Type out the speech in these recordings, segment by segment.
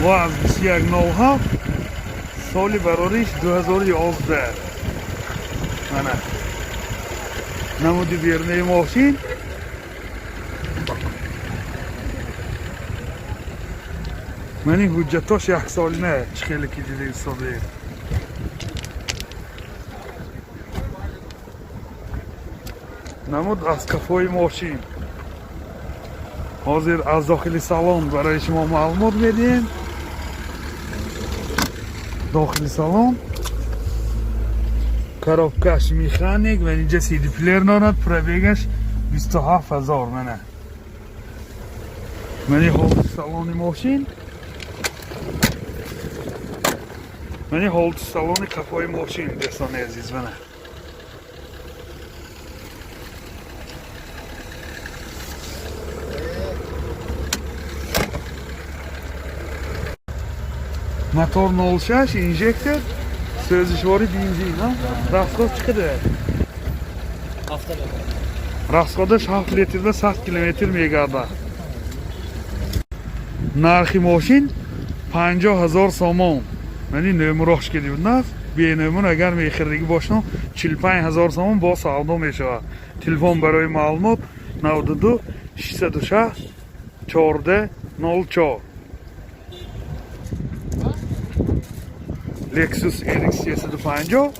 ВАЗ 2107, соли барориш 2011. Мана намуди берунаи мошин. Мани ҳуҷҷатош яксолина, чӣ хеле ки дида истодаед. Намуд аз қафои мошин. Ҳозир аз дохили салон барои шумо маълумот медиҳем. Дохили салон, коробкаш механик ва инҷа CD плеер дорад. Пробегаш 27 000. Мана, мани ҳолати салони мошин, мани ҳолати салони қафои мошин, дӯстони азиз, мана. Мотор 06, инжектор, сӯзишвори бензин. Расход чӣ қадар? Расходаш 7 литрда 100 километр мегардад. Нархи мошин 50 ҳазор сомон. Мани нӯмурош ки дибуднаст, бенӯмур агар мехӯрдагӣ бошам, 45 ҳазор сомон бо савдо мешавад. Телефон барои маълумот: 92 660 14 04. Lexus RX 350,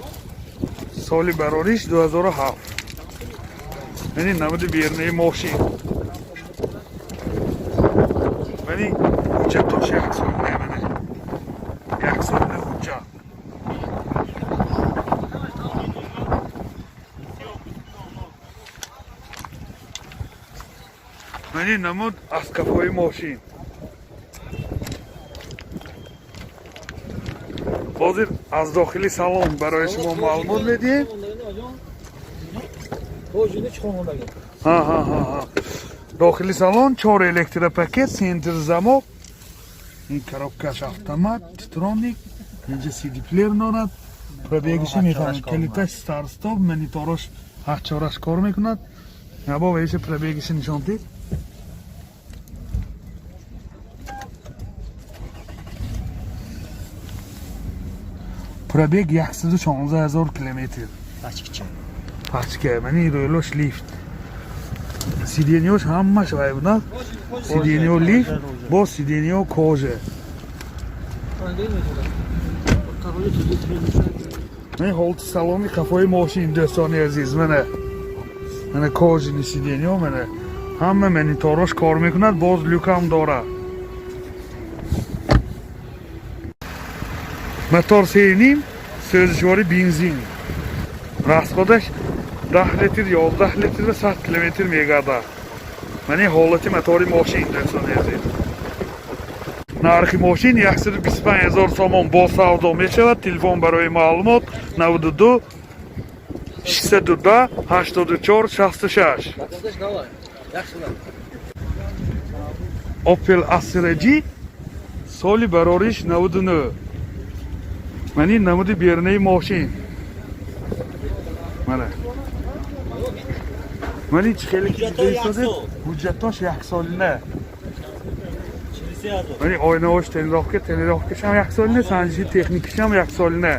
соли барориш 2007. Мани намуди берунаи мошин. Мани ҳуҷҷатош яксолина, мана, яксолина ҳуҷҷат. Мани намуд аз қафои мошин. Ҳозир аз дохили салон барои шумо маълумот медиҳем. Ҳа, дохили салон чор электропакет, центр замок, ин коробкаш автомат, титроник, инҷа CD плеер дорад. Пробегиша мефаҳмед. Калиташ старт стоп, мониторош ҳарчораш кор мекунад. Або ваиша пробегиша нишон дид. Пробег 116 ҳазор километр. Пачка. Мани рӯлош лифт, сиденьёш ҳамаш вай буданд, сиденьё лифт, бо сиденьё кожа. Мани ҳолати салони қафои мошин, дӯстони азиз, мана, мана кожаный сиденьё, мана, ҳама мониторош кор мекунад, боз люкам дорад. Мотор 3,5, сӯзишвори бензин, расходаш 10 литр, 11 литр ва 100 километр мегардад. Мани ҳолати мотори мошин, дӯстони азиз. Нархи мошин 125 ҳазор сомон, бо савдо мешавад. Телефон барои маълумот: 92 610 84 66. Opel Astra G, соли барориш 99. Мани намуди берунаи мошин. Мана, мани чӣ хеле ки дида истодед, ҳуҷҷатош яксолина. Мани ойнаош, тонировка, тонировкашам яксолина, санҷиши техникишам яксолина.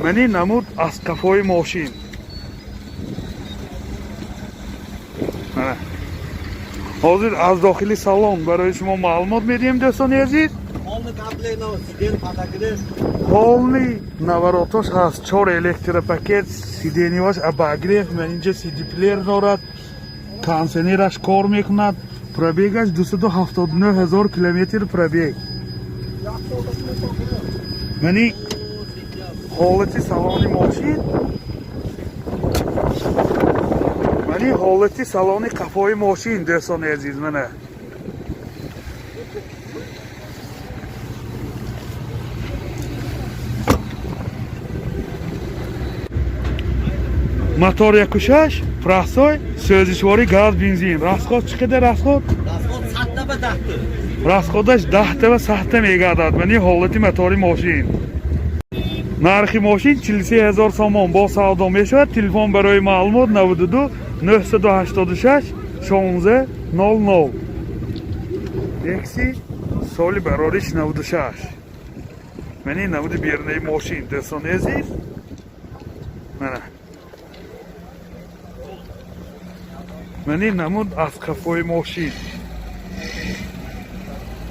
Мани намуд аз қафои мошин. Мана ҳозир аз дохили салон барои шумо маълумот медиҳем, дӯстони азиз. Полный наворотош ҳаст, чор электропакет, сиденьёш обогрев, ман инҷа CD плеер дорад, кондиционераш кор мекунад. Пробегаш 279 ҳазор километр пробег. Мани ҳолати салони мошин, мани ҳолати салони қафои мошин, дӯстони азиз, мана. Мотор 1,6, простой, сӯзишворӣ газ, бензин. Расход чӣ қадар, расход? Расход садта ба даҳта. Расходаш даҳта ва садта мегардад. Мани ҳолати мотори мошин. Нархи мошин 43 ҳазор сомон, бо савдо мешавад. Телефон барои маълумот: 92 986 16 00. Lexi, соли барориш 96. Мани намуди берунаи мошин, дӯстони азиз. Мана. Мани намуд аз қафои мошин.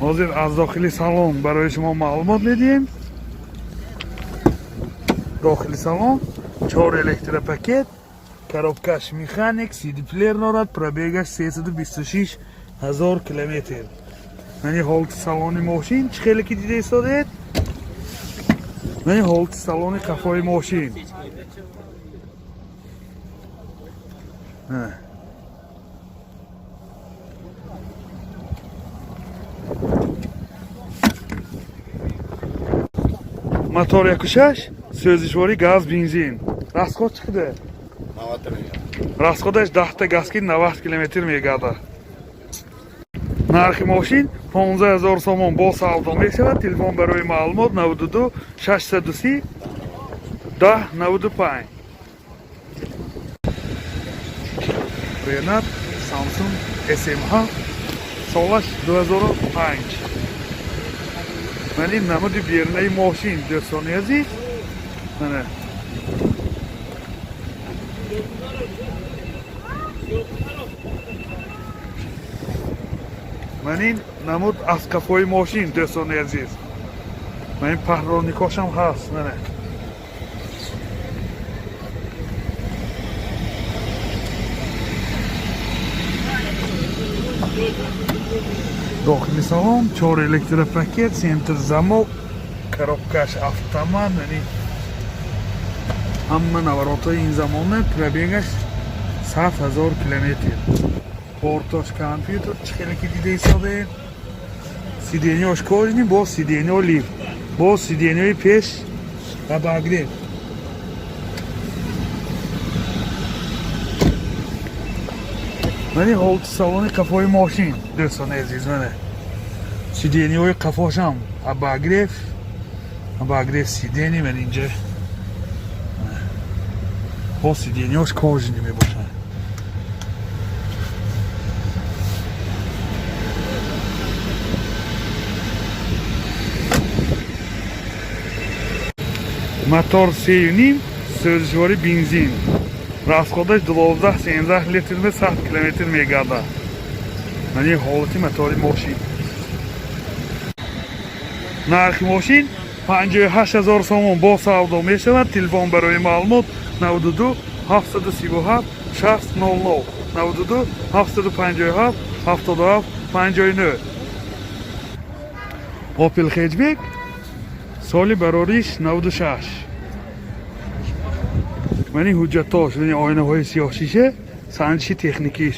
Ҳозир аз дохили салон барои шумо маълумот медиҳем. Дохили салон чор электропакет, коробкаш механик, CD плеер дорад, пробегаш 326 ҳазор километр. Мани ҳолати салони мошин чӣ хеле ки дида истодед. Мани ҳолати салони қафои мошин. Ҳа. Мотор 1.6, сӯзишворӣ газ, бензин. Расход чӣ қадар? Расходаш 10 та газки 90 километр мегардад. Нархи мошин 15 ҳазор сомон, бо савдо мешавад. Телефон барои маълумот 92 630 10 95. Ренат Samsung SM7, солаш 2005. Мани намуди берунаи мошин, дӯстони азиз. Мана. Манин намуд аз қафои мошин, дӯстони азиз. Ман ин паҳроникошам ҳаст, мана. Дохили салон чор электропакет, центр замок, коробкаш автомат, яъне ҳама наворотҳои ин замона, пробегаш 100 ҳазор километр. Портош компютер, чӣ хеле ки дида истодаед. Сиденьёш кожаный, бо сиденьё лифт, бо сиденьёи пеш обогрев. Мани ҳолати салони қафои мошин, дӯстони азиз, мана. Сиденьёи қафошам обогрев, обогрев сиденье, ман инҷа. Бо сиденьёш кожаный мебошад. Мотор 3.5, сӯзишворӣ бензин. Расходаш 12-13 литр ба 100 километр мегардад. Мани ҳолати мотори мошин. Нархи мошин 58 ҳазор сомон, бо савдо мешавад. Телефон барои маълумот 92 737 60 00, 92 757 77 59. Opel Hatchback, соли барориш 96. Мани ҳуҷҷатош, мани оинаҳои сиёҳшиша, санҷиши техникиш.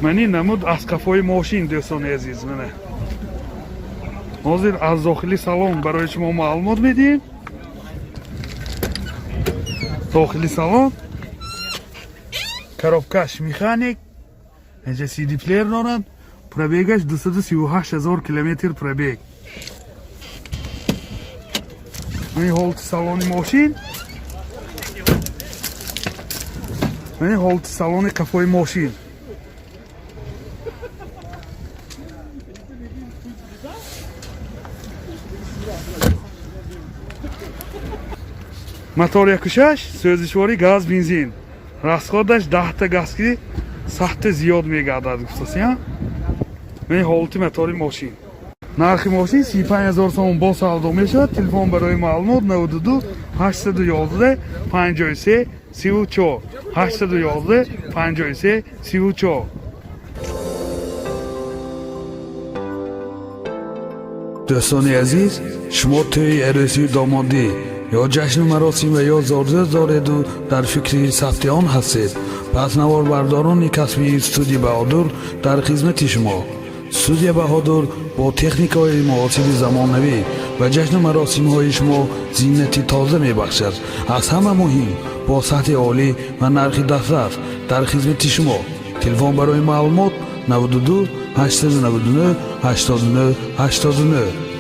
Мани намуд аз қафои мошин, дӯстони азиз, мана. Ҳозир аз дохили салон барои шумо маълумот медиҳем. Дохили салон коробкаш механик, инҷа CD плеер дорад, пробегаш 238 ҳазор километр пробег. Мани ҳолати салони мошин. Мани ҳолати салони қафои мошин. Мотор 1.6, сӯзишворӣ газ, бензин. Расходаш 10 та газки сахта зиёд мегардад, гуфтасия. Мани ҳолати мотори мошин. Нархи мошин 35 ҳазор сомон, бо савдо мешавад. Телефон барои маълумот 92 811 53 34, 811 53 34. Дӯстони азиз, шумо тӯи арӯсию домодӣ ё ҷашну маросим ва ё зодрӯз дореду дар фикри сабти он ҳастед, пас наворбардорони касбии студия Баҳодур дар хизмати шумо. Студия Баҳодур бо техникаҳои муосири замонавӣ ба ҷашну маросимҳои шумо зинати тоза мебахшад. Аз ҳама муҳим, бо сатҳи олӣ ва нархи дастрас дар хизмати шумо. Телефон барои маълумот 92 899 89 89.